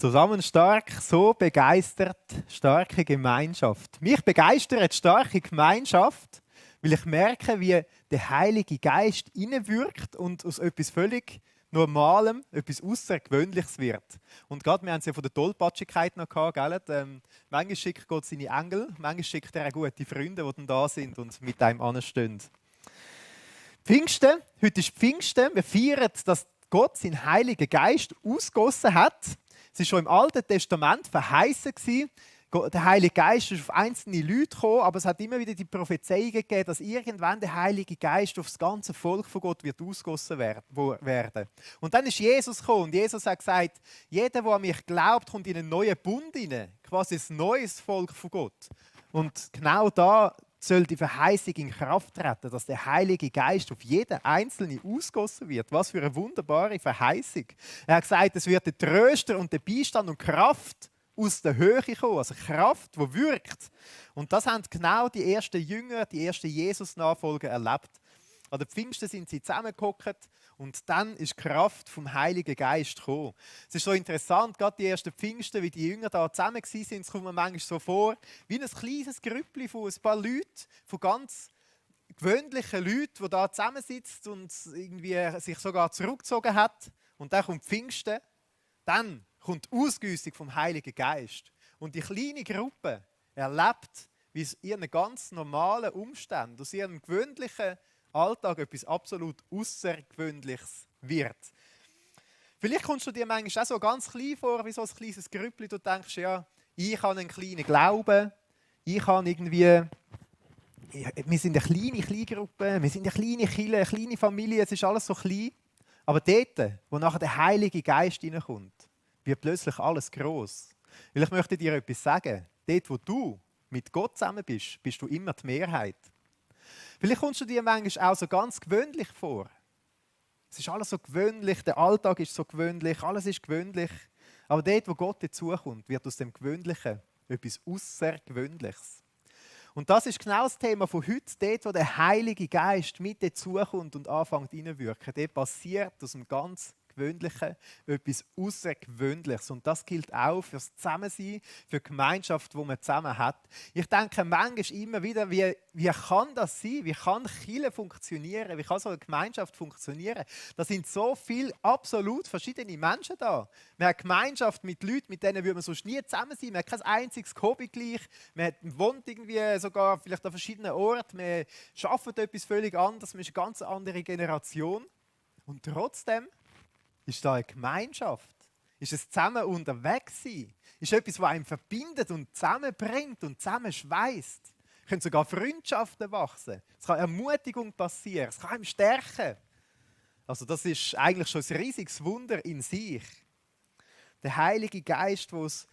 Zusammen stark, so begeistert, starke Gemeinschaft. Mich begeistert starke Gemeinschaft, weil ich merke, wie der Heilige Geist hineinwirkt und aus etwas völlig Normalem etwas Außergewöhnliches wird. Und gerade, wir haben es ja von der Tollpatschigkeit noch gehabt, gell? Manchmal schickt Gott seine Engel, manchmal schickt er auch gute Freunde, die dann da sind und mit einem anstehen. Pfingsten, heute ist Pfingsten, wir feiern, dass Gott seinen Heiligen Geist ausgossen hat. Es war schon im Alten Testament verheißen gewesen. Der Heilige Geist ist auf einzelne Leute gekommen, aber es hat immer wieder die Prophezeiungen gegeben, dass irgendwann der Heilige Geist auf das ganze Volk von Gott wird ausgossen werden. Und dann ist Jesus gekommen und Jesus hat gesagt, jeder, der an mich glaubt, kommt in einen neuen Bund hinein, quasi ein neues Volk von Gott. Und genau da soll die Verheißung in Kraft treten, dass der Heilige Geist auf jeden Einzelnen ausgossen wird. Was für eine wunderbare Verheißung. Er hat gesagt, es wird der Tröster und der Beistand und Kraft aus der Höhe kommen, also Kraft, die wirkt. Und das haben genau die ersten Jünger, die ersten Jesus-Nachfolger erlebt. An den Pfingsten sind sie zusammengehockt und dann ist die Kraft vom Heiligen Geist gekommen. Es ist so interessant, gerade die ersten Pfingsten, wie die Jünger da zusammen waren, es kommt mir manchmal so vor, wie ein kleines Grüppli von ein paar Leuten, von ganz gewöhnlichen Leuten, die da zusammensitzen und irgendwie sich sogar zurückgezogen hat. Und dann kommt Pfingsten, dann kommt die Ausgüssung vom Heiligen Geist. Und die kleine Gruppe erlebt, wie es ihren ganz normalen Umständen, aus ihrem gewöhnlichen Alltag etwas absolut Außergewöhnliches wird. Vielleicht kommst du dir manchmal auch so ganz klein vor, wie so ein kleines Grüppli. Du denkst, ja, ich habe einen kleinen Glauben, ich habe irgendwie... Wir sind eine kleine Gruppe, wir sind eine kleine Kirche, eine kleine Familie, es ist alles so klein. Aber dort, wo nachher der Heilige Geist hineinkommt, wird plötzlich alles gross. Weil ich möchte dir etwas sagen. Dort, wo du mit Gott zusammen bist, bist du immer die Mehrheit. Vielleicht kommst du dir manchmal auch so ganz gewöhnlich vor. Es ist alles so gewöhnlich, der Alltag ist so gewöhnlich, alles ist gewöhnlich. Aber dort, wo Gott dazukommt, wird aus dem Gewöhnlichen etwas Außergewöhnliches. Und das ist genau das Thema von heute. Dort, wo der Heilige Geist mit dazukommt und anfängt hineinwirken, dort passiert aus dem ganz Gewöhnlichen etwas Außergewöhnliches. Und das gilt auch für das Zusammensein, für die Gemeinschaft, die man zusammen hat. Ich denke manchmal immer wieder, wie kann das sein? Wie kann Kirche funktionieren? Wie kann so eine Gemeinschaft funktionieren? Da sind so viele absolut verschiedene Menschen da. Man hat eine Gemeinschaft mit Leuten, mit denen würde man sonst nie zusammen sein. Man hat kein einziges Hobby gleich. Man wohnt irgendwie sogar vielleicht an verschiedenen Orten. Man arbeitet etwas völlig anderes. Man ist eine ganz andere Generation. Und trotzdem ist da eine Gemeinschaft? Ist es zusammen unterwegs sein? Ist etwas, was einem verbindet und zusammenbringt und zusammenschweißt? Es können sogar Freundschaften wachsen. Es kann Ermutigung passieren. Es kann einem stärken. Also das ist eigentlich schon ein riesiges Wunder in sich. Der Heilige Geist, der aus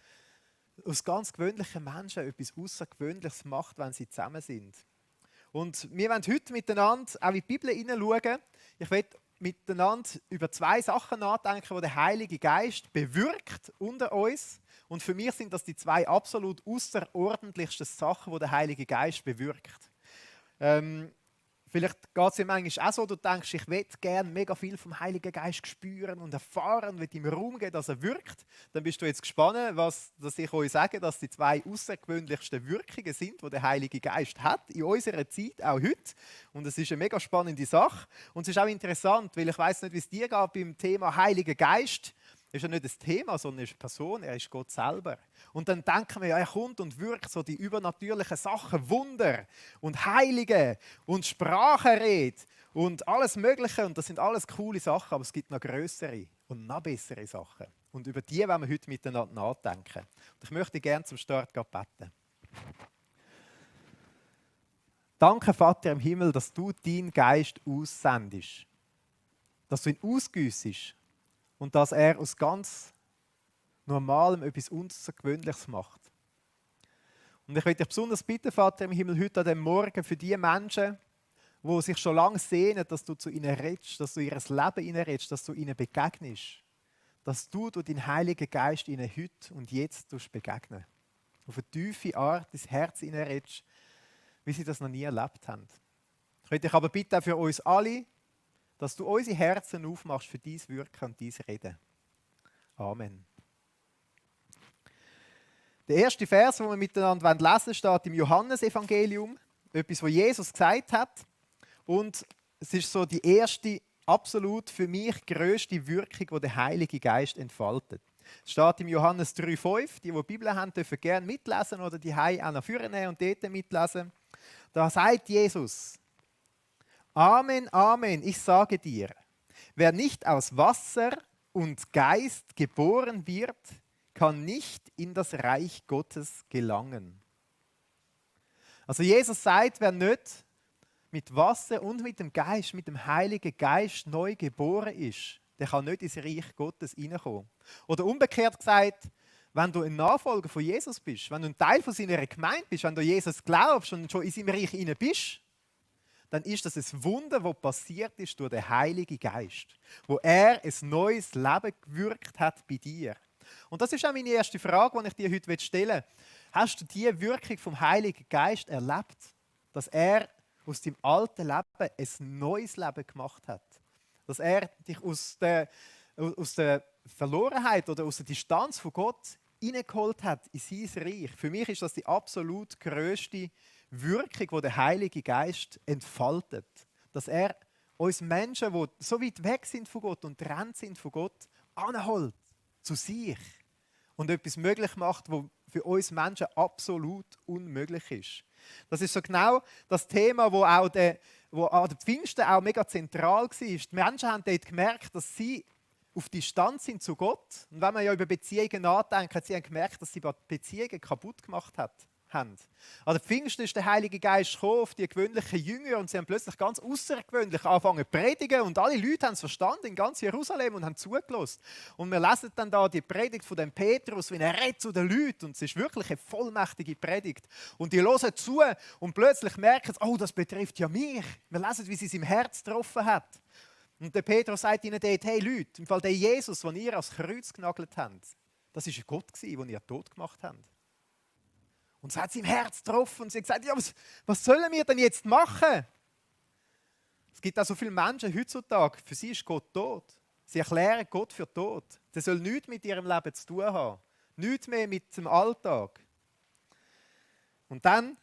ganz gewöhnlichen Menschen etwas Außergewöhnliches macht, wenn sie zusammen sind. Und wir wollen heute miteinander auch in die Bibel hineinschauen. Ich will miteinander über zwei Sachen nachdenken, die der Heilige Geist bewirkt unter uns. Und für mich sind das die zwei absolut außerordentlichsten Sachen, die der Heilige Geist bewirkt. Vielleicht geht es dir manchmal auch so, du denkst, ich möchte gerne mega viel vom Heiligen Geist spüren und erfahren, wie im Raum geht, dass er wirkt. Dann bist du jetzt gespannt, was ich euch sage, dass die zwei außergewöhnlichsten Wirkungen sind, die der Heilige Geist hat, in unserer Zeit, auch heute. Und es ist eine mega spannende Sache. Und es ist auch interessant, weil ich weiß nicht, wie es dir geht beim Thema Heiliger Geist. Ist ja nicht das Thema, sondern er ist eine Person, er ist Gott selber. Und dann denken wir, ja, er kommt und wirkt so die übernatürlichen Sachen, Wunder und Heilige und Sprachenrede und alles Mögliche. Und das sind alles coole Sachen, aber es gibt noch größere und noch bessere Sachen. Und über die wollen wir heute miteinander nachdenken. Und ich möchte gerne zum Start beten. Danke, Vater im Himmel, dass du deinen Geist aussendest. Dass du ihn ausgüssest. Und dass er aus ganz Normalem etwas Außergewöhnliches macht. Und ich möchte dich besonders bitten, Vater im Himmel, heute an diesem Morgen für die Menschen, die sich schon lange sehnen, dass du zu ihnen redest, dass du ihr Leben ihnen redest, dass du ihnen begegnest. Dass du durch deinen Heiligen Geist ihnen heute und jetzt begegnen. Auf eine tiefe Art ins Herz ihnen redest, wie sie das noch nie erlebt haben. Ich möchte dich aber bitten auch für uns alle, dass du unsere Herzen aufmachst für dein Wirken und dein Reden. Amen. Der erste Vers, den wir miteinander lesen wollen, steht im Johannesevangelium. Etwas, was Jesus gesagt hat. Und es ist so die erste, absolut für mich grösste Wirkung, die der Heilige Geist entfaltet. Es steht im Johannes 3,5. Die die Bibel haben, dürfen gerne mitlesen oder die Hause auch nach vorne nehmen und dort mitlesen. Da sagt Jesus: Amen, Amen, ich sage dir, wer nicht aus Wasser und Geist geboren wird, kann nicht in das Reich Gottes gelangen. Also Jesus sagt, wer nicht mit Wasser und mit dem Geist, mit dem Heiligen Geist neu geboren ist, der kann nicht ins Reich Gottes hineinkommen. Oder umgekehrt gesagt, wenn du ein Nachfolger von Jesus bist, wenn du ein Teil von seiner Gemeinde bist, wenn du Jesus glaubst und schon in seinem Reich hinein bist, dann ist das ein Wunder, das passiert ist durch den Heiligen Geist, wo er ein neues Leben gewirkt hat bei dir. Und das ist auch meine erste Frage, die ich dir heute stellen will. Hast du die Wirkung vom Heiligen Geist erlebt, dass er aus deinem alten Leben ein neues Leben gemacht hat? Dass er dich aus der Verlorenheit oder aus der Distanz von Gott hineingeholt hat in sein Reich? Für mich ist das die absolut grösste Wirkung, die der Heilige Geist entfaltet. Dass er uns Menschen, die so weit weg sind von Gott und getrennt sind von Gott, anholt zu sich und etwas möglich macht, was für uns Menschen absolut unmöglich ist. Das ist so genau das Thema, wo an der Pfingsten auch mega zentral war. Die Menschen haben dort gemerkt, dass sie auf Distanz sind zu Gott. Und wenn man ja über Beziehungen nachdenkt, sie haben gemerkt, dass sie Beziehungen kaputt gemacht haben. An der Pfingsten ist der Heilige Geist gekommen auf die gewöhnlichen Jünger und sie haben plötzlich ganz außergewöhnlich angefangen zu predigen und alle Leute haben es verstanden in ganz Jerusalem und haben zugelassen. Und wir lesen dann da die Predigt von dem Petrus, wie er redet zu den Leuten und es ist wirklich eine vollmächtige Predigt. Und die hören zu und plötzlich merken sie, oh, das betrifft ja mich. Wir lesen, wie sie es im Herz getroffen hat. Und der Petrus sagt ihnen dort, hey Leute, im Fall der Jesus, den ihr ans Kreuz genagelt habt, das war ein Gott, den ihr tot gemacht habt. Und es hat sie im Herz getroffen und sie hat gesagt, ja, was sollen wir denn jetzt machen? Es gibt auch so viele Menschen heutzutage, für sie ist Gott tot. Sie erklären Gott für tot. Der soll nichts mit ihrem Leben zu tun haben. Nichts mehr mit dem Alltag. Und dann,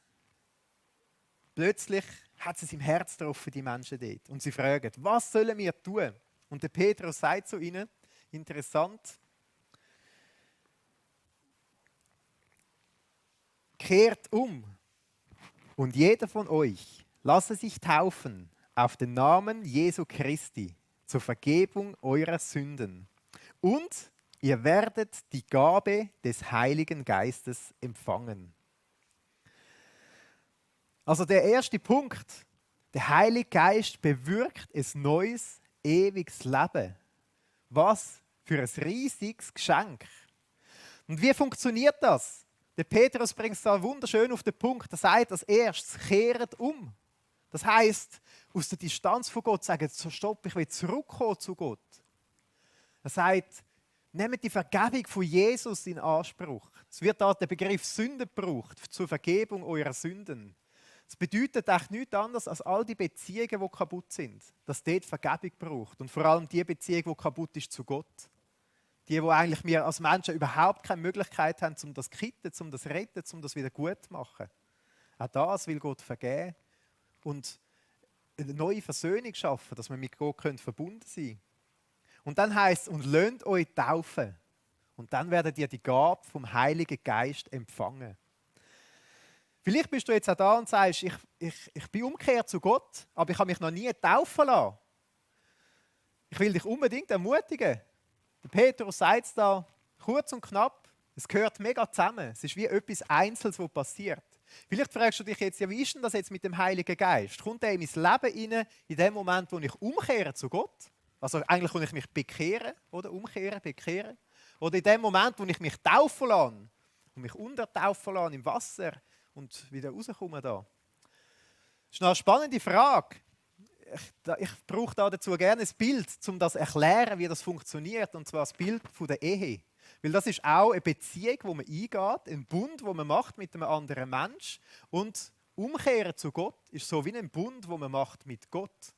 plötzlich hat es im Herz getroffen, die Menschen dort. Und sie fragen, was sollen wir tun? Und der Petrus sagt zu ihnen, interessant, kehrt um und jeder von euch lasse sich taufen auf den Namen Jesu Christi zur Vergebung eurer Sünden. Und ihr werdet die Gabe des Heiligen Geistes empfangen. Also der erste Punkt, der Heilige Geist bewirkt ein neues, ewiges Leben. Was für ein riesiges Geschenk. Und wie funktioniert das? Der Petrus bringt es da wunderschön auf den Punkt. Er sagt als erstes, kehrt um. Das heisst, aus der Distanz von Gott sagen, so stopp, ich will zurückkommen zu Gott. Er sagt, nehmt die Vergebung von Jesus in Anspruch. Es wird da der Begriff Sünde gebraucht, zur Vergebung eurer Sünden. Das bedeutet echt nichts anderes als all die Beziehungen, die kaputt sind, dass dort Vergebung braucht. Und vor allem die Beziehung, die kaputt ist zu Gott. Die, wo eigentlich wir als Menschen überhaupt keine Möglichkeit haben, um das zu kitten, um das zu retten, um das wieder gut zu machen. Auch das will Gott vergeben und eine neue Versöhnung schaffen, dass wir mit Gott verbunden sein können. Und dann heisst es, und lasst euch taufen. Und dann werdet ihr die Gabe vom Heiligen Geist empfangen. Vielleicht bist du jetzt auch da und sagst, ich bin umgekehrt zu Gott, aber ich habe mich noch nie taufen lassen. Ich will dich unbedingt ermutigen. Der Petrus sagt es da kurz und knapp, es gehört mega zusammen. Es ist wie etwas Einzelnes, was passiert. Vielleicht fragst du dich jetzt, ja, wie ist denn das jetzt mit dem Heiligen Geist? Kommt er in mein Leben rein, in dem Moment, wo ich umkehre zu Gott? Also eigentlich, wo ich mich bekehre, oder bekehre. Oder in dem Moment, wo ich mich taufen lasse und mich untertaufen lasse im Wasser und wieder rauskomme da. Das ist noch eine spannende Frage. Ich brauche dazu gerne ein Bild, um das zu erklären, wie das funktioniert. Und zwar das Bild von der Ehe. Weil das ist auch eine Beziehung, die man eingeht, ein Bund, den man macht mit einem anderen Menschen. Und Umkehren zu Gott ist so wie ein Bund, den man macht mit Gott.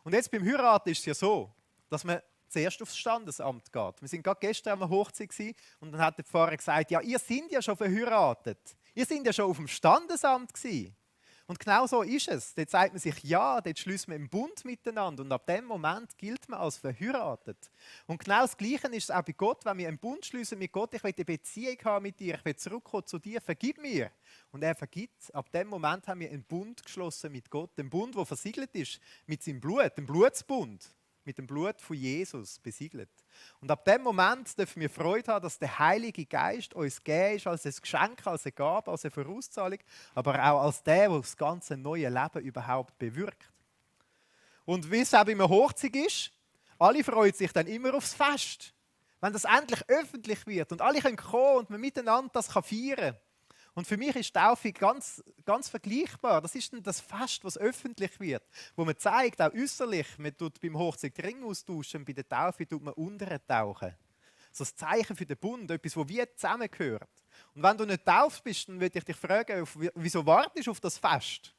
Und jetzt beim Heiraten ist es ja so, dass man zuerst aufs Standesamt geht. Wir sind gerade gestern an einer Hochzeit gewesen, und dann hat der Pfarrer gesagt, ja, ihr seid ja schon verheiratet. Ihr seid ja schon auf dem Standesamt gewesen. Und genau so ist es. Dort sagt man sich ja, dort schließt man einen Bund miteinander und ab dem Moment gilt man als verheiratet. Und genau das Gleiche ist es auch bei Gott, wenn wir einen Bund schließen mit Gott, ich will eine Beziehung haben mit dir, ich will zurückkommen zu dir, vergib mir. Und er vergibt. Ab dem Moment haben wir einen Bund geschlossen mit Gott, einen Bund, der versiegelt ist mit seinem Blut, ein Blutsbund. Mit dem Blut von Jesus besiegelt. Und ab dem Moment dürfen wir Freude haben, dass der Heilige Geist uns gegeben ist als ein Geschenk, als eine Gabe, als eine Vorauszahlung, aber auch als der das ganze neue Leben überhaupt bewirkt. Und wie es auch bei einer Hochzeit ist, alle freuen sich dann immer aufs Fest. Wenn das endlich öffentlich wird und alle können kommen und man miteinander das feiern kann. Und für mich ist die Taufe ganz, ganz vergleichbar. Das ist dann das Fest, was öffentlich wird, wo man zeigt, auch äußerlich, man tut beim Hochzeit den Ring austauschen, bei der Taufe tut man untertauchen. So ein Zeichen für den Bund, etwas, das wie zusammengehört. Und wenn du nicht tauft bist, dann würde ich dich fragen, wieso wartest du auf das Fest?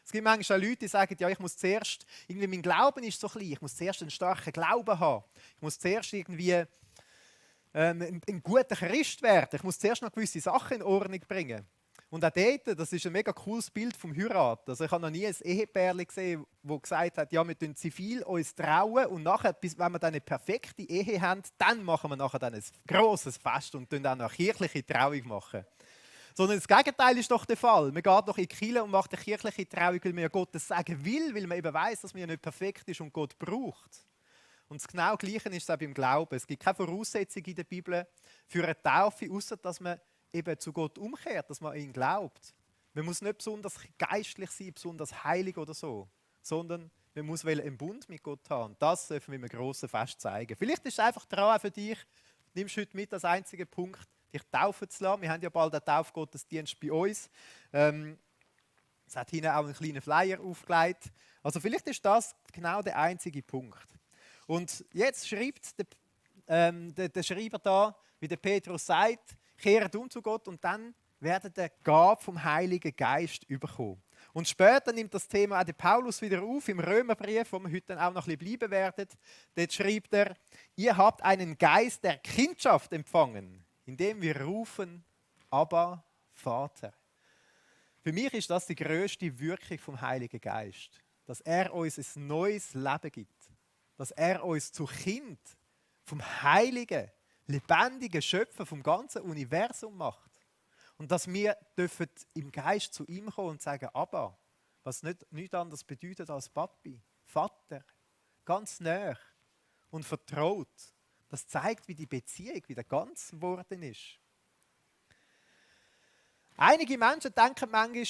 Es gibt manchmal auch Leute, die sagen, ja, ich muss zuerst, irgendwie mein Glauben ist so klein, ich muss zuerst einen starken Glauben haben. Ich muss zuerst irgendwie ein guter Christ werden. Ich muss zuerst noch gewisse Sachen in Ordnung bringen. Und auch dort, das ist ein mega cooles Bild vom Heiraten. Also ich habe noch nie ein Ehepärchen gesehen, das gesagt hat, ja, wir tun zivil uns trauen und nachher, wenn wir dann eine perfekte Ehe haben, dann machen wir nachher dann ein grosses Fest und dann auch noch eine kirchliche Trauung machen. Sondern das Gegenteil ist doch der Fall. Man geht doch in die Kirche und macht eine kirchliche Trauung, weil man ja Gottes sagen will, weil man eben weiss, dass man ja nicht perfekt ist und Gott braucht. Und das genau Gleiche ist es auch beim Glauben. Es gibt keine Voraussetzung in der Bibel für eine Taufe, außer dass man eben zu Gott umkehrt, dass man an ihn glaubt. Man muss nicht besonders geistlich sein, besonders heilig oder so, sondern man muss einen Bund mit Gott haben. Und das dürfen wir mit einem grossen Fest zeigen. Vielleicht ist es einfach dran für dich, nimmst heute mit als einzigen Punkt, dich taufen zu lassen. Wir haben ja bald einen Taufgottesdienst bei uns. Es hat hinten auch einen kleinen Flyer aufgelegt. Also vielleicht ist das genau der einzige Punkt. Und jetzt schreibt der Schreiber da, wie der Petrus sagt, kehrt um zu Gott und dann werdet ihr Gabe vom Heiligen Geist überkommen. Und später nimmt das Thema auch der Paulus wieder auf im Römerbrief, wo wir heute dann auch noch ein bisschen bleiben werden. Dort schreibt er, ihr habt einen Geist der Kindschaft empfangen, indem wir rufen, Abba, Vater. Für mich ist das die grösste Wirkung vom Heiligen Geist, dass er uns ein neues Leben gibt. Dass er uns zu Kind vom heiligen, lebendigen Schöpfer vom ganzen Universum macht. Und dass wir dürfen im Geist zu ihm kommen und sagen, Abba, was nichts anderes bedeutet als Papi, Vater, ganz nah und vertraut. Das zeigt, wie die Beziehung wieder ganz geworden ist. Einige Menschen denken manchmal,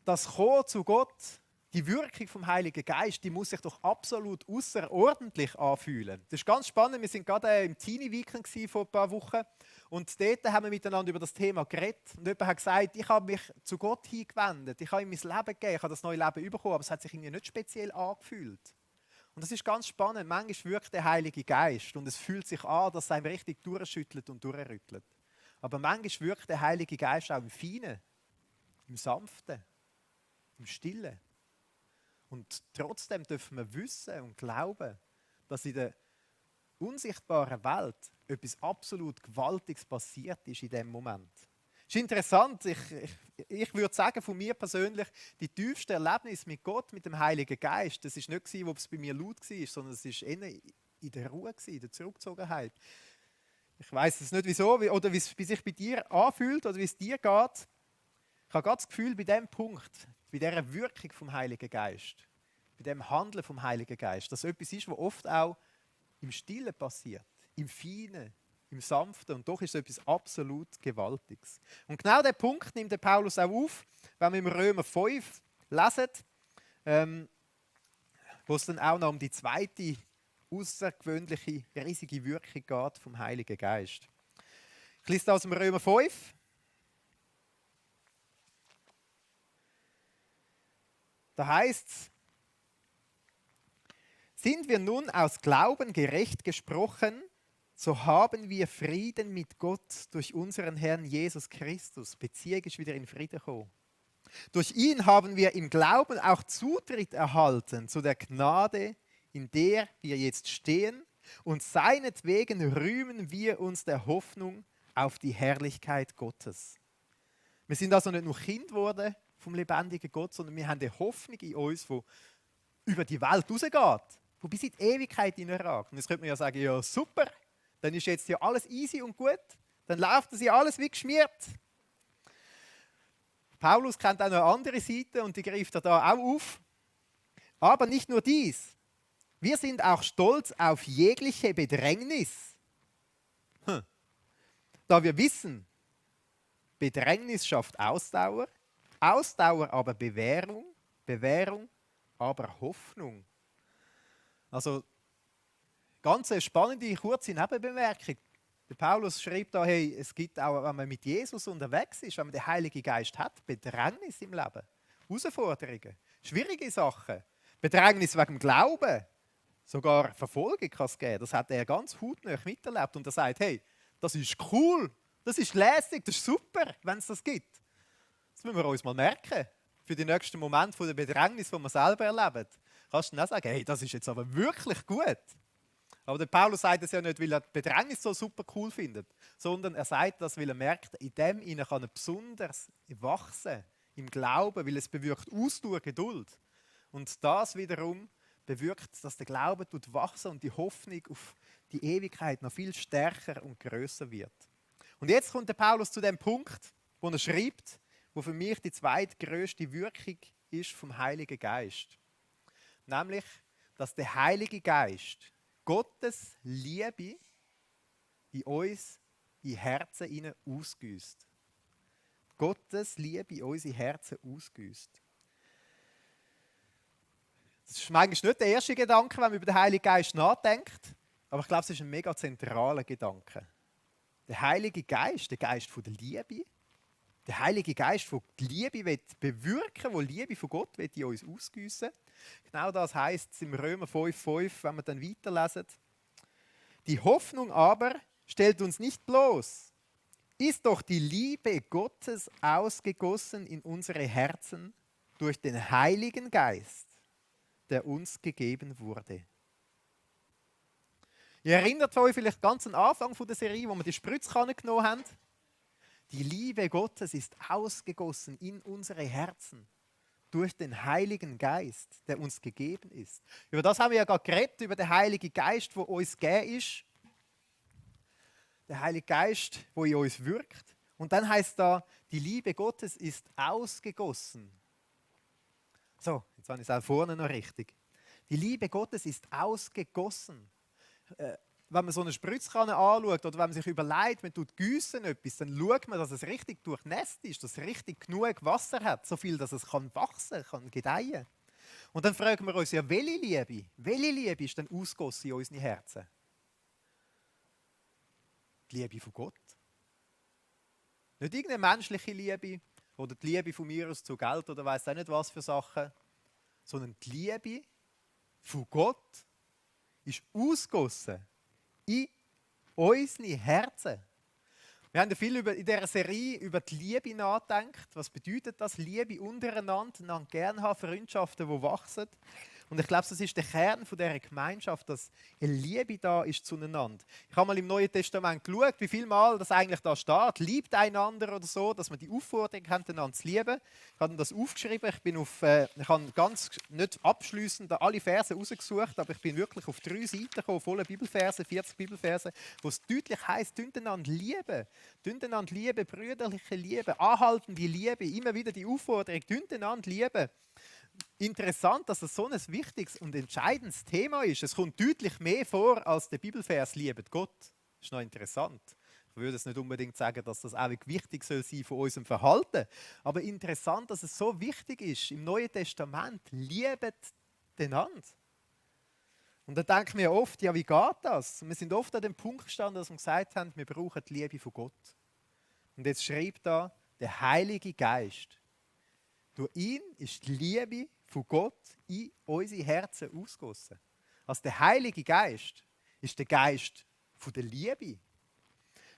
das Kommen zu Gott, die Wirkung vom Heiligen Geist, die muss sich doch absolut außerordentlich anfühlen. Das ist ganz spannend. Wir sind gerade im Teenie-Weekend vor ein paar Wochen und dort haben wir miteinander über das Thema geredet. Und jemand hat gesagt, ich habe mich zu Gott hingewendet, ich habe ihm mein Leben gegeben, ich habe das neue Leben bekommen, aber es hat sich irgendwie nicht speziell angefühlt. Und das ist ganz spannend. Manchmal wirkt der Heilige Geist und es fühlt sich an, dass es einem richtig durchschüttelt und durchrüttelt. Aber manchmal wirkt der Heilige Geist auch im Feinen, im Sanften, im Stillen. Und trotzdem dürfen wir wissen und glauben, dass in der unsichtbaren Welt etwas absolut Gewaltiges passiert ist in diesem Moment. Es ist interessant, ich würde sagen, von mir persönlich, die tiefste Erlebnis mit Gott, mit dem Heiligen Geist, das war nicht, wo es bei mir laut war, sondern es war eher in der Ruhe, in der Zurückgezogenheit. Ich weiss es nicht wieso, oder wie es sich bei dir anfühlt, oder wie es dir geht. Ich habe ganz das Gefühl, bei diesem Punkt, bei dieser Wirkung vom Heiligen Geist, bei dem Handeln vom Heiligen Geist, dass etwas ist, was oft auch im Stillen passiert, im Feinen, im Sanften, und doch ist es etwas absolut Gewaltiges. Und genau diesen Punkt nimmt der Paulus auch auf, wenn wir im Römer 5 lesen, wo es dann auch noch um die zweite außergewöhnliche, riesige Wirkung geht vom Heiligen Geist. Ich lese aus dem Römer 5. Da heißt es, sind wir nun aus Glauben gerecht gesprochen, so haben wir Frieden mit Gott durch unseren Herrn Jesus Christus. Beziehung ist wieder in Frieden gekommen. Durch ihn haben wir im Glauben auch Zutritt erhalten zu der Gnade, in der wir jetzt stehen, Und seinetwegen rühmen wir uns der Hoffnung auf die Herrlichkeit Gottes. Wir sind also nicht nur Kind geworden vom lebendigen Gott, sondern wir haben eine Hoffnung in uns, die über die Welt rausgeht, die bis in die Ewigkeit hineinragt. Und jetzt könnte man ja sagen, ja super, dann ist jetzt ja alles easy und gut, dann läuft das ja alles wie geschmiert. Paulus kennt auch noch eine andere Seite und die greift er da auch auf. Aber nicht nur dies, wir sind auch stolz auf jegliche Bedrängnis. Da wir wissen, Bedrängnis schafft Ausdauer, Ausdauer aber Bewährung, Bewährung aber Hoffnung. Also ganz eine spannende, kurze Nebenbemerkung. Der Paulus schreibt da, hey, es gibt auch, wenn man mit Jesus unterwegs ist, wenn man den Heiligen Geist hat, Bedrängnis im Leben, Herausforderungen, schwierige Sachen, Bedrängnis wegen dem Glauben, sogar Verfolgung kann es geben. Das hat er ganz hautnah miterlebt und er sagt, hey, das ist cool, das ist lässig, das ist super, wenn es das gibt. Das müssen wir uns mal merken, für die nächsten Momente der Bedrängnis, die wir selber erleben. Kannst du dann auch sagen, hey, das ist jetzt aber wirklich gut. Aber der Paulus sagt das ja nicht, weil er die Bedrängnis so super cool findet, sondern er sagt das, weil er merkt, in dem innen kann er besonders wachsen, im Glauben, weil es bewirkt Ausdauer, Geduld. Und das wiederum bewirkt, dass der Glaube wachsen und die Hoffnung auf die Ewigkeit noch viel stärker und größer wird. Und jetzt kommt der Paulus zu dem Punkt, wo er schreibt, wo für mich die zweitgrößte Wirkung ist vom Heiligen Geist. Nämlich, dass der Heilige Geist Gottes Liebe in uns, in Herzen hinein ausgießt. Gottes Liebe in unsere Herzen ausgießt. Das ist manchmal nicht der erste Gedanke, wenn man über den Heiligen Geist nachdenkt, aber ich glaube, es ist ein mega zentraler Gedanke. Der Heilige Geist, der Geist der Liebe, der Heilige Geist, der die Liebe bewirken will, die Liebe von Gott will in uns ausgießen. Genau das heisst es im Römer 5,5, wenn wir dann weiterlesen. Die Hoffnung aber stellt uns nicht bloß, ist doch die Liebe Gottes ausgegossen in unsere Herzen durch den Heiligen Geist, der uns gegeben wurde. Ihr erinnert euch vielleicht ganz am Anfang der Serie, wo wir die Spritzkanne genommen haben. Die Liebe Gottes ist ausgegossen in unsere Herzen durch den Heiligen Geist, der uns gegeben ist. Über das haben wir ja gerade geredet, über den Heiligen Geist, der uns gegeben ist. Der Heilige Geist, der in uns wirkt. Und dann heißt da, die Liebe Gottes ist ausgegossen. So, jetzt habe ich es auch vorne noch richtig. Die Liebe Gottes ist ausgegossen. Wenn man so eine Spritzkanne anschaut oder wenn man sich überlegt, man tut gießen etwas, dann schaut man, dass es richtig durchnässt ist, dass es richtig genug Wasser hat, so viel, dass es kann wachsen kann, gedeihen. Und dann fragen wir uns ja, welche Liebe ist denn ausgegossen in unsere Herzen? Die Liebe von Gott. Nicht irgendeine menschliche Liebe oder die Liebe von mir aus zu Geld oder weiss auch nicht was für Sachen, sondern die Liebe von Gott ist ausgegossen in unsere Herzen. Wir haben ja viel in dieser Serie über die Liebe nachgedacht. Was bedeutet das? Liebe untereinander, einander gerne haben, Freundschaften, die wachsen. Und ich glaube, das ist der Kern dieser Gemeinschaft, dass eine Liebe da ist zueinander. Ich habe mal im Neuen Testament geschaut, wie viel Mal das eigentlich da steht. Liebt einander oder so, dass man die Aufforderung haben, einander zu lieben. Ich habe das aufgeschrieben. Ich habe ganz nicht abschliessend alle Verse rausgesucht, aber ich bin wirklich auf 3 Seiten gekommen, voller Bibelverse, 40 Bibelverse, wo es deutlich heisst, einander lieben. Einander lieben, brüderliche Liebe, anhaltende Liebe, immer wieder die Aufforderung, einander lieben. Interessant, dass es so ein wichtiges und entscheidendes Thema ist. Es kommt deutlich mehr vor als der Bibelvers «Liebet Gott». Das ist noch interessant. Ich würde es nicht unbedingt sagen, dass das auch wichtig soll sein von unserem Verhalten. Aber interessant, dass es so wichtig ist im Neuen Testament. Liebet einander. Und da denken wir oft, ja, wie geht das? Wir sind oft an dem Punkt gestanden, dass wir gesagt haben, wir brauchen die Liebe von Gott. Und jetzt schreibt da der Heilige Geist. Durch ihn ist die Liebe von Gott in unsere Herzen ausgegossen. Also der Heilige Geist ist der Geist von der Liebe.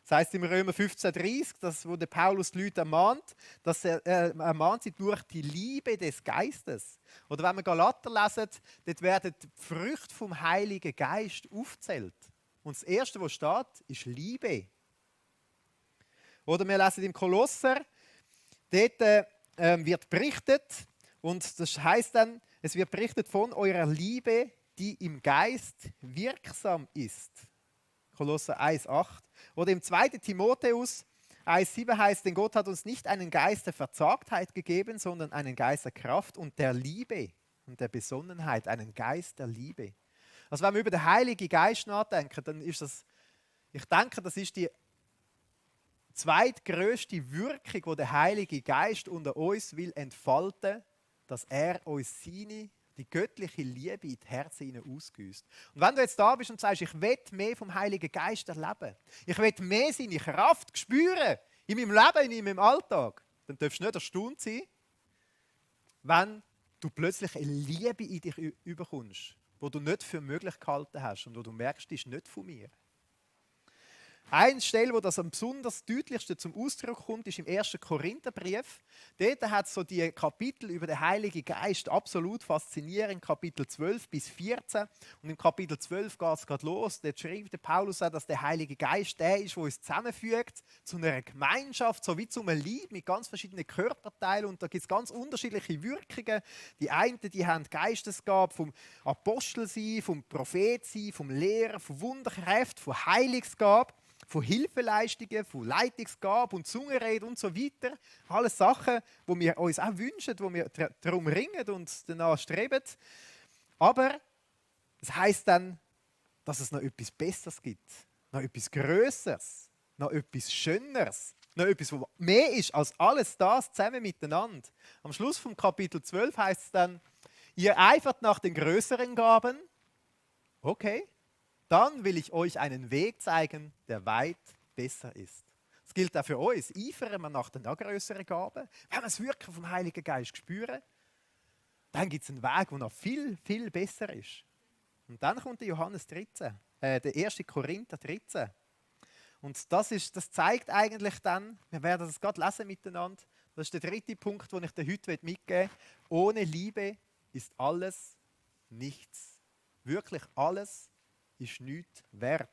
Das heißt im Römer 15,30, wo der Paulus die Leute ermahnt, dass ermahnt sie durch die Liebe des Geistes. Oder wenn wir Galater lesen, dort werden die Früchte vom Heiligen Geist aufgezählt. Und das Erste, was steht, ist Liebe. Oder wir lesen im Kolosser, dort wird berichtet, und das heißt dann, es wird berichtet von eurer Liebe, die im Geist wirksam ist. Kolosser 1,8. Oder im 2. Timotheus 1,7 heißt, denn Gott hat uns nicht einen Geist der Verzagtheit gegeben, sondern einen Geist der Kraft und der Liebe und der Besonnenheit, einen Geist der Liebe. Also wenn wir über den Heiligen Geist nachdenken, dann ist das, ich denke, das ist die zweitgrößte Wirkung, die der Heilige Geist unter uns will entfalten, dass er uns die göttliche Liebe in die Herzen hinein ausgießt. Und wenn du jetzt da bist und sagst, ich will mehr vom Heiligen Geist erleben, ich will mehr seine Kraft spüren in meinem Leben, in meinem Alltag, dann darfst du nicht erstaunt sein, wenn du plötzlich eine Liebe in dich überkommst, die du nicht für möglich gehalten hast und wo du merkst, die ist nicht von mir. Eine Stelle, wo das am besonders deutlichsten zum Ausdruck kommt, ist im 1. Korintherbrief. Dort hat es so die Kapitel über den Heiligen Geist absolut faszinierend, Kapitel 12 bis 14. Und im Kapitel 12 geht es gerade los. Dort schreibt der Paulus auch, dass der Heilige Geist der ist, der uns zusammenfügt zu einer Gemeinschaft, so wie zu einem Leib mit ganz verschiedenen Körperteilen. Und da gibt es ganz unterschiedliche Wirkungen. Die einen, die haben Geistesgabe vom Apostel sein, vom Prophet sein, vom Lehrer, von Wunderkräften, von Heilungsgabe, von Hilfeleistungen, von Leitungsgabe und Zungenrede und so weiter. Alles Sachen, die wir uns auch wünschen, wo wir darum ringen und danach streben. Aber es heisst dann, dass es noch etwas Besseres gibt, noch etwas Grösseres, noch etwas Schöneres, noch etwas, was mehr ist als alles das zusammen miteinander. Am Schluss vom Kapitel 12 heißt es dann, ihr eifert nach den größeren Gaben. Okay. Dann will ich euch einen Weg zeigen, der weit besser ist. Das gilt auch für uns. Eifern wir nach den noch grösseren Gaben, wenn wir das Wirken vom Heiligen Geist spüren, dann gibt es einen Weg, der noch viel, viel besser ist. Und dann kommt der Johannes 13, der 1. Korinther 13. Und das zeigt eigentlich dann, wir werden das gerade lesen miteinander, das ist der dritte Punkt, den ich dir heute mitgeben will. Ohne Liebe ist alles nichts. Wirklich alles ist nichts wert.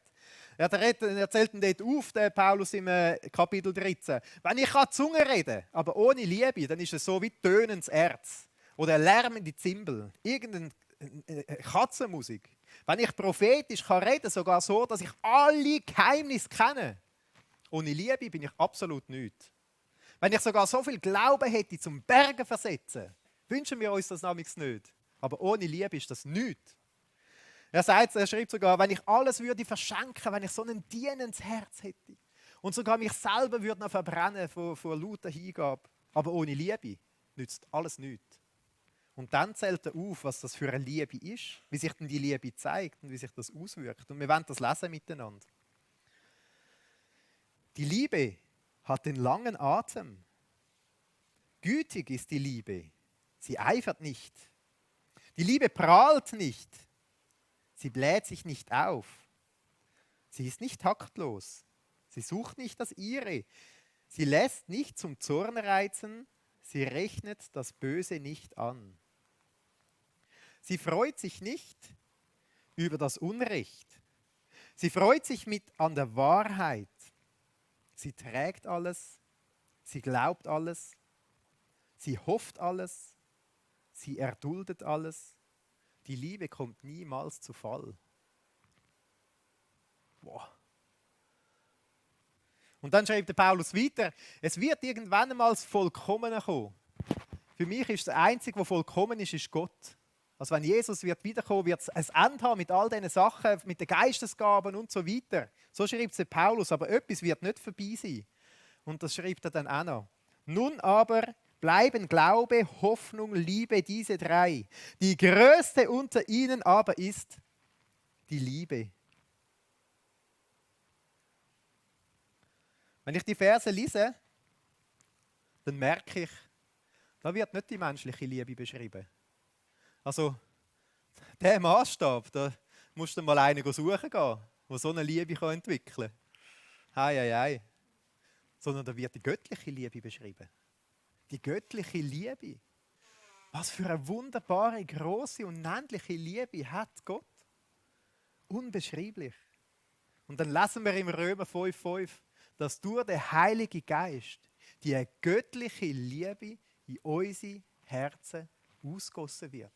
Er erzählt ihn dort auf, der Paulus im Kapitel 13. Wenn ich Zunge reden kann, aber ohne Liebe, dann ist es so wie tönendes Erz oder eine lärmende Zimbel, irgendeine Katzenmusik. Wenn ich prophetisch reden kann, sogar so, dass ich alle Geheimnisse kenne, ohne Liebe bin ich absolut nichts. Wenn ich sogar so viel Glauben hätte, zum Bergen versetzen, wünschen wir uns das nämlich nicht. Aber ohne Liebe ist das nichts. Er schreibt sogar, wenn ich alles würde verschenken, wenn ich so ein dienendes Herz hätte und sogar mich selber würde noch verbrennen vor lauter Hingabe, aber ohne Liebe nützt alles nichts. Und dann zählt er auf, was das für eine Liebe ist, wie sich denn die Liebe zeigt und wie sich das auswirkt. Und wir wollen das lesen miteinander. Die Liebe hat den langen Atem. Gütig ist die Liebe. Sie eifert nicht. Die Liebe prahlt nicht. Sie bläht sich nicht auf. Sie ist nicht taktlos. Sie sucht nicht das Ihre. Sie lässt nicht zum Zorn reizen. Sie rechnet das Böse nicht an. Sie freut sich nicht über das Unrecht. Sie freut sich an der Wahrheit. Sie trägt alles. Sie glaubt alles. Sie hofft alles. Sie erduldet alles. Die Liebe kommt niemals zu Fall. Boah. Und dann schreibt der Paulus weiter, es wird irgendwann einmal das Vollkommene kommen. Für mich ist der Einzige, der vollkommen ist Gott. Also wenn Jesus wird wiederkommen, wird es ein Ende haben mit all diesen Sachen, mit den Geistesgaben und so weiter. So schreibt es der Paulus, aber etwas wird nicht vorbei sein. Und das schreibt er dann auch noch. Nun aber bleiben Glaube, Hoffnung, Liebe, diese drei. Die größte unter ihnen aber ist die Liebe. Wenn ich die Verse lese, dann merke ich, da wird nicht die menschliche Liebe beschrieben. Also, der Maßstab, da musst du mal einen suchen gehen, der so eine Liebe entwickeln kann. Hei, hei, hei. Sondern da wird die göttliche Liebe beschrieben. Die göttliche Liebe. Was für eine wunderbare, große, unendliche Liebe hat Gott. Unbeschreiblich. Und dann lesen wir im Römer 5,5, dass durch den Heiligen Geist die göttliche Liebe in unsere Herzen ausgossen wird.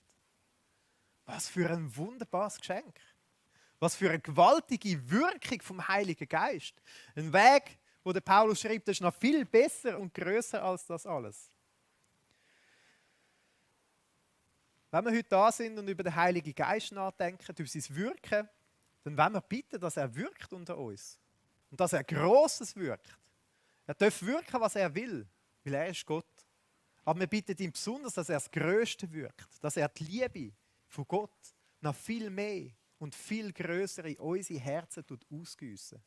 Was für ein wunderbares Geschenk. Was für eine gewaltige Wirkung vom Heiligen Geist. Ein Weg, wo der Paulus schreibt, ist noch viel besser und größer als das alles. Wenn wir heute da sind und über den Heiligen Geist nachdenken, über sein Wirken, dann wollen wir bitten, dass er wirkt unter uns. Und dass er Grosses wirkt. Er darf wirken, was er will, weil er ist Gott. Aber wir bitten ihn besonders, dass er das Größte wirkt. Dass er die Liebe von Gott noch viel mehr und viel grösser in unsere Herzen ausgießen.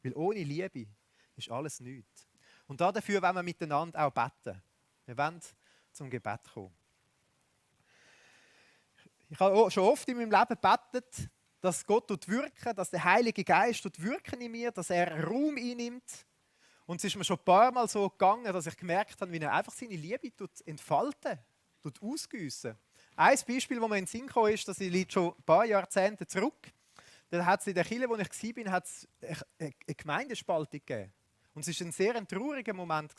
Weil ohne Liebe ist alles nichts. Und dafür wollen wir miteinander auch beten. Wir wollen zum Gebet kommen. Ich habe schon oft in meinem Leben gebetet, dass Gott wirken, dass der Heilige Geist wirken in mir, dass er Raum einnimmt. Und es ist mir schon ein paar Mal so gegangen, dass ich gemerkt habe, wie er einfach seine Liebe entfalten, ausgießen. Ein Beispiel, das mir in den Sinn kam, ist, das liegt schon ein paar Jahrzehnte zurück. Da hat es in der Kirche, wo ich war, hat's eine Gemeindespaltung gegeben. Und es war ein sehr trauriger Moment.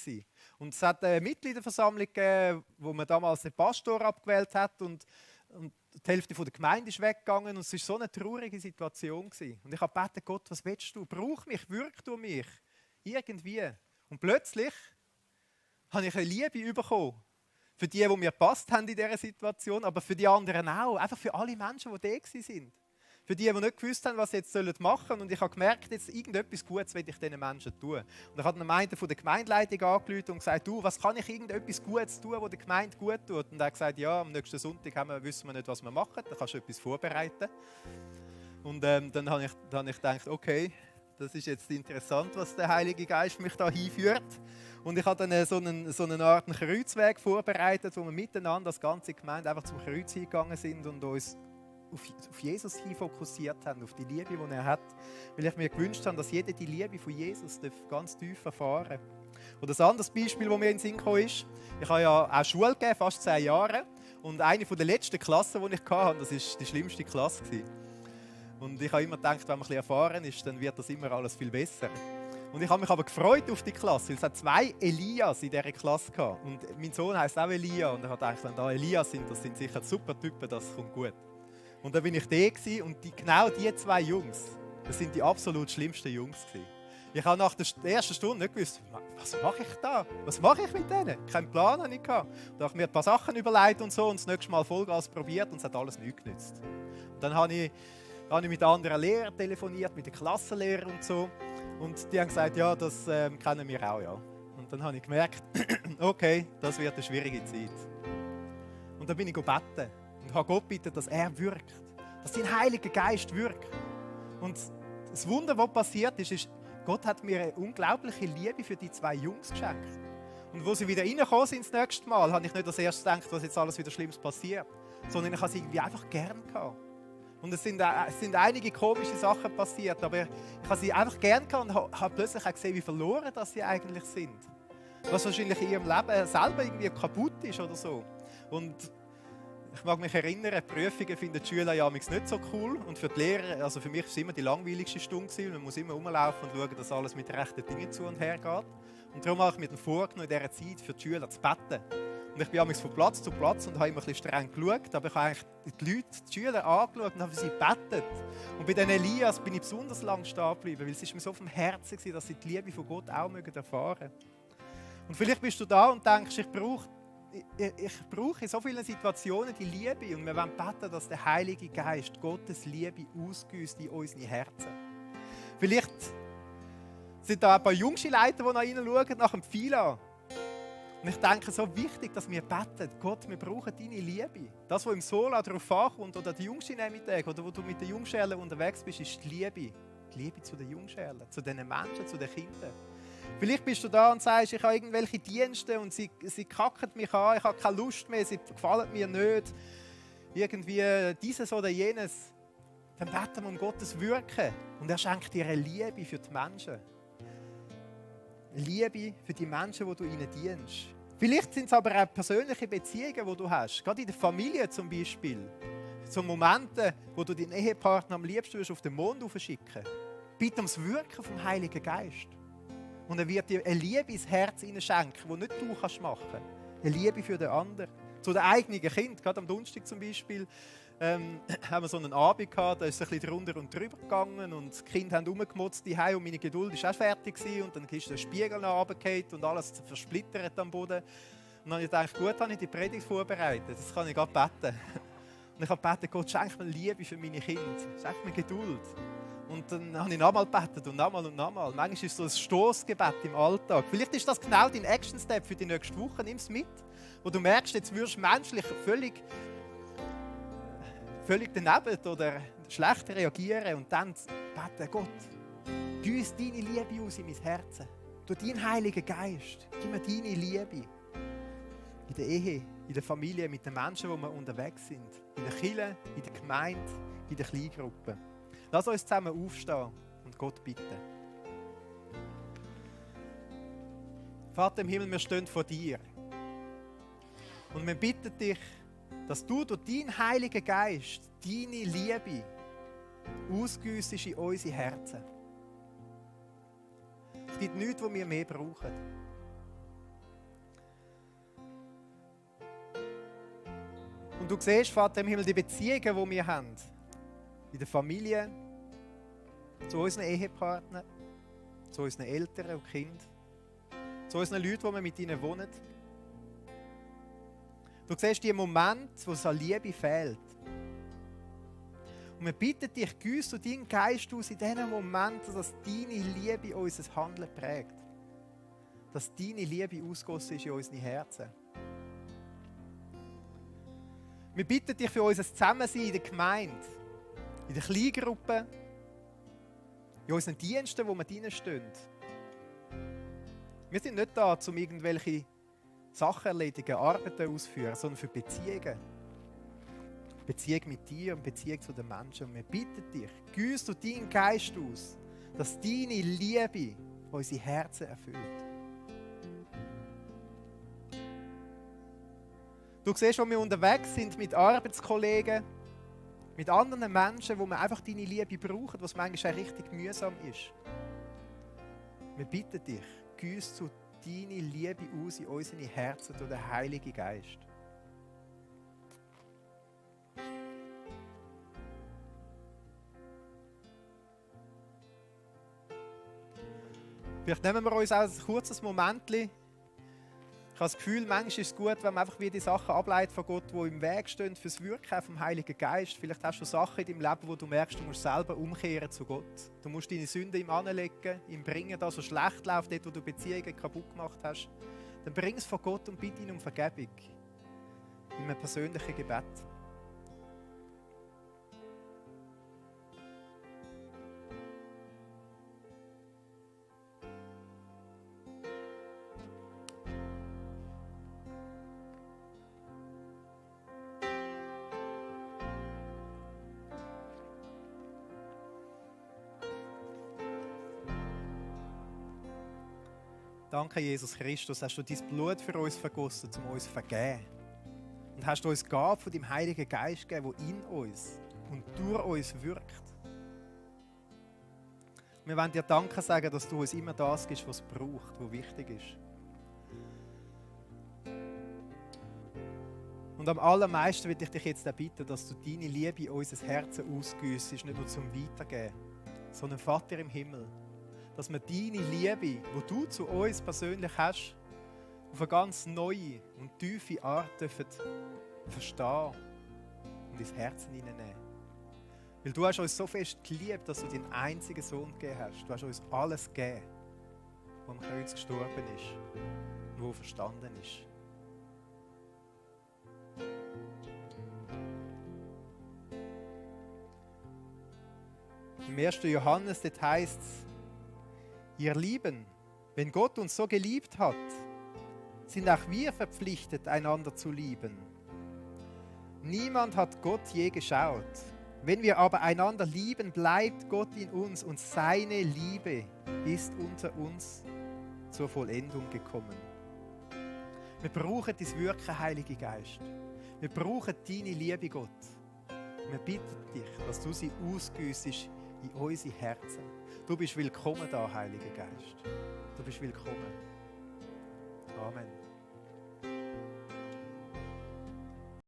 Und es hat eine Mitgliederversammlung gegeben, wo man damals den Pastor abgewählt hat und die Hälfte der Gemeinde ist weggegangen und es war so eine traurige Situation. Und ich habe gebeten, Gott, was willst du? Brauch mich, wirk du mich. Irgendwie. Und plötzlich habe ich eine Liebe bekommen. Für die mir gepasst haben in dieser Situation, aber für die anderen auch. Einfach für alle Menschen, die da waren. Für die nicht gewusst haben, was sie jetzt machen sollen. Und ich habe gemerkt, jetzt irgendetwas Gutes will ich diesen Menschen tun. Und ich habe dann einen von der Gemeindeleitung angerufen und gesagt, du, was kann ich irgendetwas Gutes tun, was der Gemeinde gut tut? Und er hat gesagt, ja, am nächsten Sonntag wissen wir nicht, was wir machen. Da kannst du etwas vorbereiten. Und dann habe ich gedacht, okay, das ist jetzt interessant, was der Heilige Geist mich da hinführt. Und ich habe dann so eine Art Kreuzweg vorbereitet, wo wir miteinander als ganze Gemeinde einfach zum Kreuz hingegangen sind und uns auf Jesus hin fokussiert haben, auf die Liebe, die er hat. Weil ich mir gewünscht habe, dass jeder die Liebe von Jesus ganz tief erfahren darf. Und ein anderes Beispiel, das mir in den Sinn kam, ist, ich habe ja auch Schule gegeben, fast 10 Jahre. Und eine der letzten Klassen, die ich hatte, das war die schlimmste Klasse. Und ich habe immer gedacht, wenn man ein bisschen erfahren ist, dann wird das immer alles viel besser. Und ich habe mich aber gefreut auf die Klasse, weil es hat 2 Elias in dieser Klasse gehabt. Und mein Sohn heisst auch Elia. Und ich habe gedacht, wenn da Elias sind, das sind sicher super Typen, das kommt gut. Und dann bin ich da und genau die 2 Jungs, das sind die absolut schlimmsten Jungs gewesen. Ich habe nach der ersten Stunde nicht gewusst, was mache ich da? Was mache ich mit denen? Keinen Plan hatte ich. Da habe ich mir ein paar Sachen überlegt und so und das nächste Mal Vollgas probiert und es hat alles nichts genützt. Und dann habe ich mit anderen Lehrern telefoniert, mit den Klassenlehrern und so. Und die haben gesagt, ja, das kennen wir auch, ja. Und dann habe ich gemerkt, okay, das wird eine schwierige Zeit. Und dann bin ich gebeten und habe Gott gebeten, dass er wirkt, dass sein Heiliger Geist wirkt. Und das Wunder, was passiert ist, Gott hat mir eine unglaubliche Liebe für die 2 Jungs geschenkt. Und wo sie wieder reingekommen sind das nächste Mal, habe ich nicht als erstes gedacht, was jetzt alles wieder Schlimmes passiert, sondern ich habe sie irgendwie einfach gern gehabt. Und es sind einige komische Sachen passiert, aber ich habe sie einfach gern gehabt und habe plötzlich auch gesehen, wie verloren dass sie eigentlich sind. Was wahrscheinlich in ihrem Leben selber irgendwie kaputt ist oder so. Und ich mag mich erinnern, Prüfungen finden die Schüler ja nicht so cool. Und für die Lehrer, also für mich war es immer die langweiligste Stunde. Man muss immer rumlaufen und schauen, dass alles mit rechten Dingen zu und her geht. Und darum habe ich mir dann vorgenommen, in dieser Zeit für die Schüler zu beten. Und ich bin manchmal von Platz zu Platz und habe immer ein bisschen streng geschaut. Aber ich habe eigentlich die Schüler angeschaut und habe für sie gebetet. Und bei den Elias bin ich besonders lang stehen geblieben, weil es ist mir so vom Herzen war, dass sie die Liebe von Gott auch erfahren mögen. Und vielleicht bist du da und denkst, ich brauche in so vielen Situationen die Liebe. Und wir wollen beten, dass der Heilige Geist Gottes Liebe ausgießt in unsere Herzen. Vielleicht sind da ein paar jüngste Leute, die noch reinschauen, nach dem Pfila. Und ich denke, so wichtig, dass wir beten, Gott, wir brauchen deine Liebe. Das, was im Sola darauf ankommt, oder die jüngste Nachmittag, oder wo du mit den Jungschärlen unterwegs bist, ist die Liebe. Die Liebe zu den Jungschärlen, zu den Menschen, zu den Kindern. Vielleicht bist du da und sagst, ich habe irgendwelche Dienste und sie kacken mich an, ich habe keine Lust mehr, sie gefallen mir nicht. Irgendwie dieses oder jenes. Dann beten wir um Gottes Wirken und er schenkt dir eine Liebe für die Menschen. Liebe für die Menschen, die du ihnen dienst. Vielleicht sind es aber auch persönliche Beziehungen, die du hast. Gerade in der Familie zum Beispiel. So Momente, wo du deinen Ehepartner am liebsten auf den Mond schicken. Bitte ums Wirken vom Heiligen Geist. Und er wird dir eine Liebe ins Herz schenken, die nicht du kannst machen kannst. Eine Liebe für den anderen. Zu den eigenen Kindern. Gerade am Donnerstag zum Beispiel haben wir so einen Abend gehabt, da ist es ein bisschen drunter und drüber gegangen und die Kinder haben rumgemotzt und meine Geduld war auch fertig gewesen. Und dann ist der Spiegel nach oben gefallen und alles versplittert am Boden. Und dann habe ich gedacht, gut, habe ich die Predigt vorbereitet, das kann ich gerade beten. Und ich habe gebeten, Gott, schenk mir Liebe für meine Kinder, schenk mir Geduld. Und dann habe ich nochmal gebetet und nochmal und nochmal. Manchmal ist es so ein Stossgebet im Alltag. Vielleicht ist das genau dein Action-Step für die nächste Woche, nimm es mit. Wo du merkst, jetzt wirst du menschlich völlig daneben oder schlecht reagieren und dann beten, Gott, gieß deine Liebe aus in mein Herz. Durch deinen Heiligen Geist, gib mir deine Liebe. In der Ehe, in der Familie, mit den Menschen, wo wir unterwegs sind. In der Kirche, in der Gemeinde, in der Kleingruppe. Lass uns zusammen aufstehen und Gott bitten. Vater im Himmel, wir stehen vor dir. Und wir bitten dich, dass du durch deinen Heiligen Geist deine Liebe ausgüssest in unsere Herzen. Es gibt nichts, was wir mehr brauchen. Und du siehst, Vater im Himmel, die Beziehungen, die wir haben, in der Familie, zu unseren Ehepartnern, zu unseren Eltern und Kindern, zu unseren Leuten, die wir mit ihnen wohnen. Du siehst die Momente, wo es an Liebe fehlt. Und wir bitten dich, gieß du deinen Geist aus in diesen Momenten, dass deine Liebe unser Handeln prägt. Dass deine Liebe ausgossen ist in unsere Herzen. Wir bitten dich für unser Zusammensein in der Gemeinde, in der Kleingruppe, in unseren Diensten, wo wir drinstehen. Wir sind nicht da, um irgendwelche Sachen erledigen, Arbeiten ausführen, sondern für Beziehungen. Beziehung mit dir und Beziehung zu den Menschen. Und wir bitten dich, gieß du deinen Geist aus, dass deine Liebe unsere Herzen erfüllt. Du siehst, wo wir unterwegs sind mit Arbeitskollegen, mit anderen Menschen, wo wir einfach deine Liebe brauchen, was manchmal auch richtig mühsam ist. Wir bitten dich, gieß du deine Liebe aus in unsere Herzen durch den Heiligen Geist. Vielleicht nehmen wir uns auch ein kurzes Momentchen. Ich habe das Gefühl, manchmal ist es gut, wenn man einfach wieder die Sachen ableitet von Gott, die im Weg stehen fürs Wirken vom Heiligen Geist. Vielleicht hast du Sachen in deinem Leben, wo du merkst, du musst selber umkehren zu Gott. Du musst deine Sünden ihm anlegen, ihm bringen, dass so schlecht läuft, dort wo du Beziehungen kaputt gemacht hast. Dann bring es von Gott und bitte ihn um Vergebung. In einem persönlichen Gebet. Danke, Jesus Christus, hast du dein Blut für uns vergossen, um uns zu vergeben. Und hast du uns die Gabe von deinem Heiligen Geist gegeben, der in uns und durch uns wirkt. Wir wollen dir Danke sagen, dass du uns immer das gibst, was es braucht, was wichtig ist. Und am allermeisten will ich dich jetzt bitten, dass du deine Liebe in unser Herzen ausgüssest, nicht nur zum Weitergeben, sondern Vater im Himmel. Dass wir deine Liebe, die du zu uns persönlich hast, auf eine ganz neue und tiefe Art verstehen und ins Herzen hineinnehmen. Weil du hast uns so fest geliebt, dass du deinen einzigen Sohn gegeben hast. Du hast uns alles gegeben, was am Kreuz gestorben ist und wo verstanden ist. Im 1. Johannes heißt es, ihr Lieben, wenn Gott uns so geliebt hat, sind auch wir verpflichtet, einander zu lieben. Niemand hat Gott je geschaut. Wenn wir aber einander lieben, bleibt Gott in uns und seine Liebe ist unter uns zur Vollendung gekommen. Wir brauchen dein Wirken, Heiliger Geist. Wir brauchen deine Liebe, Gott. Wir bitten dich, dass du sie ausgüssest in unsere Herzen. Du bist willkommen da, Heiliger Geist. Du bist willkommen.